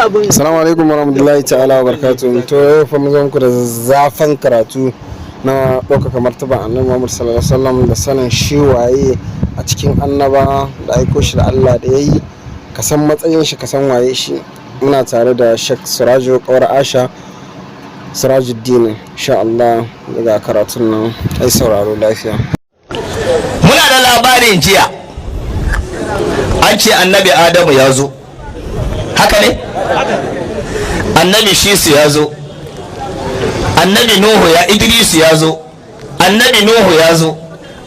Assalamu alaikum warahmatullahi ta'ala wa barakatuh. To yau fa mun zo muku da zafan karatu na ɗaukaka martaba Annabi Muhammad sallallahu alaihi wasallam da sanin shi waye a cikin annaba da aiko shi da Allah da yayi, ka san matsayin shi, ka san waye shi. Muna tare da Sheikh Sirajo Kawar Asha Sirajuddin, insha Allah daga karatun nan ai sauraro lafiya. Muna da labarin jiya, an ce Annabi Adamu ya zo, haka ne? Annabi Shisu ya zo, Annabi Nuhu ya Idrisu ya zo, Annabi Nuhu ya zo,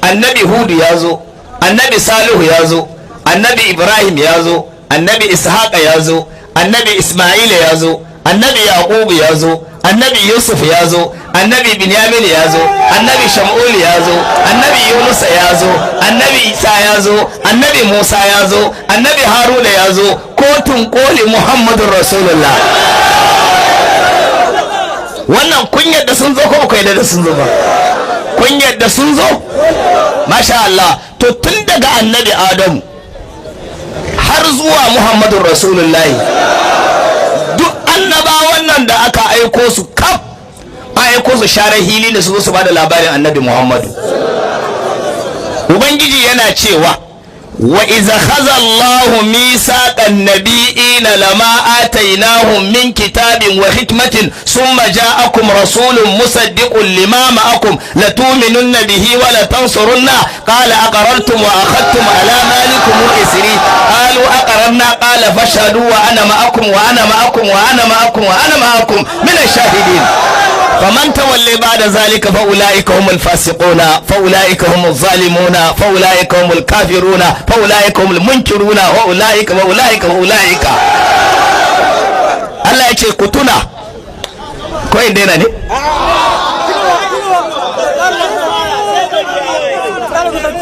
Annabi Hudu ya zo, Annabi Salihu ya zo, Annabi Ibrahim ya zo, Annabi Ishaqa ya zo, Annabi Ismaila ya zo, Annabi Yaqubu ya zo, Annabi Yusuf ya zo, Annabi Binyamin ya zo, Annabi Sham'ul ya zo, Annabi Yunus ya zo, Annabi Isa ya zo, Annabi Musa ya zo, Annabi Haruna ya zo, kotun koli Muhammadun Rasulullah. Wannan kun yadda sun zo ko ba yadda sun zo ba? Kun yadda sun zo? Masha Allah. To tun daga Annabi Adamu har zuwa Muhammadun Rasulullahi, duk annabawan nan da aka aiko su kaf, an aiko su share hili da su zo su bada labarin Annabi Muhammadu. Ubangiji yana cewa: wa iza khaza Allahu misaqan nabiyina lama atainahum min kitabin wa hikmatin summa ja'akum rasulun musaddiqun lima ma'akum latu'minunna bihi wa latansurunna. Qala aqrartum wa akhadtum ala malikum isri? Qalu aqrarna. Qala fashhadu wa ana ma'akum wa ana ma'akum wa ana ma'akum wa ana ma'akum min ash-shahidin. Faman tawalla ba'da zalika fa ulaika humul fasiquna, fa ulaika humuz zalimuna, fa ulaika humul kafiruna, fa ulaika humul munkiruna, wa ulaika wa ulaika wa ulaika. Allah ya ce ku tuna ko in daina ne.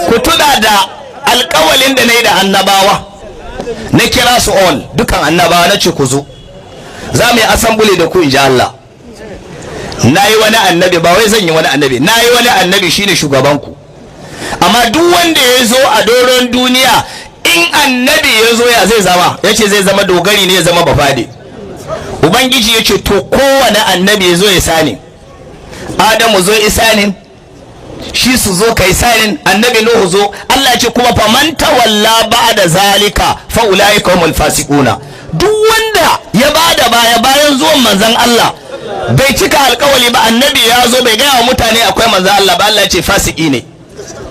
Ku tuna da alkawalin da na yi da annabawa, na kira su all, dukan annabawa, na ce ku zo za mu yi assembly da ku, in ji Allah. Na yi wani annabi, ba wai zan yi wani annabi, na yi wani annabi shine shugabanku. Amma duk wanda ya zo a doron duniya, in annabi ya zo, ya zai zama? Ya ce zai zama dogari ne, ya zama bafade. Ubangiji ya ce to kowane annabi ya zo ya sani. Adamu zo isanin shi, su zo kai sanin. Annabi Nuhu zo. Allah ya ce kuma faman tawalla ba'da zalika fa ulaika humul fasiquna. Duk wanda ya bada baya bayan zuwan manzon Allah, bai cika alkawali ba, annabi ya zo bai gaya wa mutane akwai manzon Allah ba, Allah ya ce fasiki ne,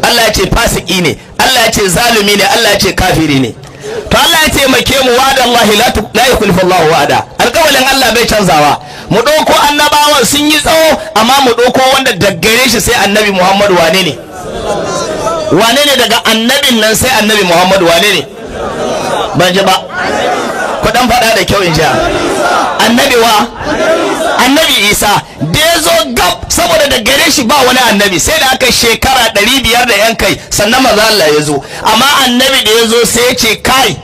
Allah ya ce fasiki ne, Allah ya ce zalumi ne, Allah ya ce kafiri ne. To Allah ya taimake mu, wa'ada Allah la yukhlifu Allah wa'ada, alkawalin Allah bai canzawa. Mu ɗauko annabawan sun yi tsawo, amma mu ɗauko wanda daggare shi sai Annabi Muhammadu. Wane ne? Wane ne daga annabin nan sai Annabi Muhammadu? Wane ne? Ban ji ba, ku dan faɗa da kyau in ji. Annabi wa? Annabi Isa da ya zo gab, saboda da gare shi ba wani annabi sai da aka shekara 500 da yan kai sannan maza Allah ya zo. Amma annabi da ya zo sai ya ce: kai,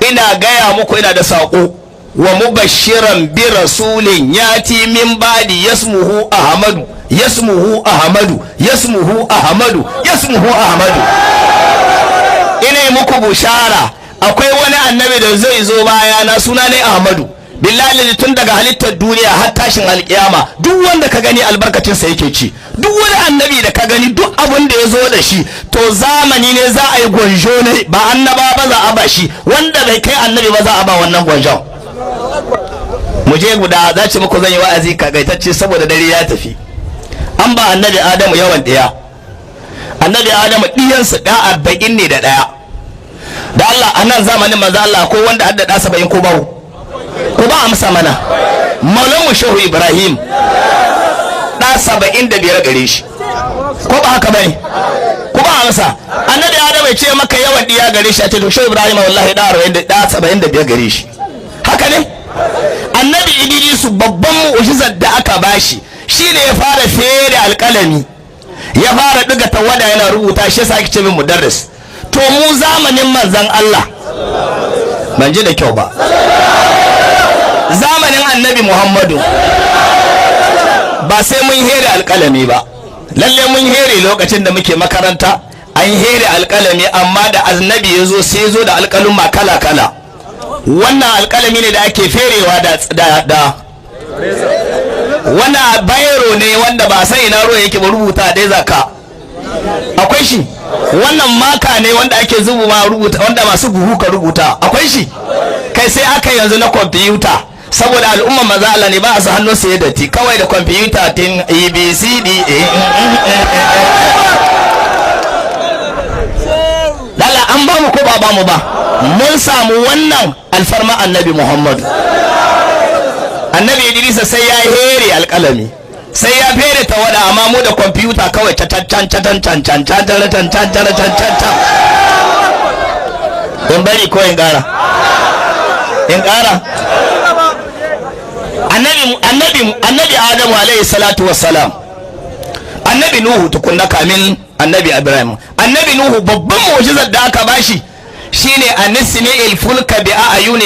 ina gaya muku, ina da saƙo, wa mubashiran bi rasulin yati min ba'di yasmuhu Ahmadu, yasmuhu Ahmadu, yasmuhu Ahmadu, yasmuhu Ahmadu. Ina yi muku bushara, akwai wani annabi da zai zo baya na, suna ne Ahmadu. Billahi, tun daga halittar duniya har tashin alkiyama, duk wanda ka gani albarkacinsa yake ci. Duk wani annabi da ka gani, duk abin da ya zo da shi, to zamani ne za a yi gwanjo ne, ba annaba ba za a ba shi, wanda bai kai annabi ba za a ba wannan gwanjon. Mu je guda za ce muku zan yi wa'azi kagaitacce saboda dare ya tafi. An ba Annabi Adamu yawan ɗaya. Annabi Adamu ɗiyansa ɗa 41 ne. Da Allah, a nan zamanin manzo Allah ko wanda hadda ɗa 70 ko babu? Ko ba amsa mana. Maulan mu Shehu Ibrahim ɗa 75 gare shi, ko ba haka bane? Ko ba amsa. Annabi Adamu ya ce maka yawan ɗiya gare shi, a ce to Shehu Ibrahim wallahi ɗa 40, ɗa 75 gare shi, haka ne? Annabi Idrisu, babban mu'jizar da aka bashi shine ya fara fere alƙalami, ya fara ɗiga tawada yana rubuta, shi yasa ake ce min mudarris. To mu zamanin manzon Allah, ban ji da kyau ba, zamanin Annabi Muhammadu ba sai mun here alƙalami ba. Lalle mun here lokacin da muke makaranta, an here alƙalami, amma da Annabi ya zo sai ya zo da alƙalumma kala kala. Wannan alƙalami ne da ake ferewa da wannan biro ne wanda ba sai ina ruwa yake ba, rubuta dai zaka akwai shi. Wannan marker ne wanda ake zubu ma rubuta, wanda masu buhu ka rubuta, akwai shi. Kai, sai aka yanzu na kwamfuta, saboda al'umma maza Allah ne ba a su hannun su ya datti, kawai da kwamfuta tin A B C D A. Lala, an ba mu ko ba ba mu ba? Mun samu wannan alfarma Annabi Muhammad. Annabi Idrisa sai ya here alƙalami, sai ya fere tawada, amma mu da kwamfuta kawai can can can can can can can can can can can can can can. In bari ko in ƙara? In ƙara? Annabi Adamu alaihi salatu wassalam, Annabi Nuhu tukunna kamin Annabi Ibrahim. Annabi Nuhu, babban mu'jizar da aka bashi shine أن اصنع الفلك بأعيننا.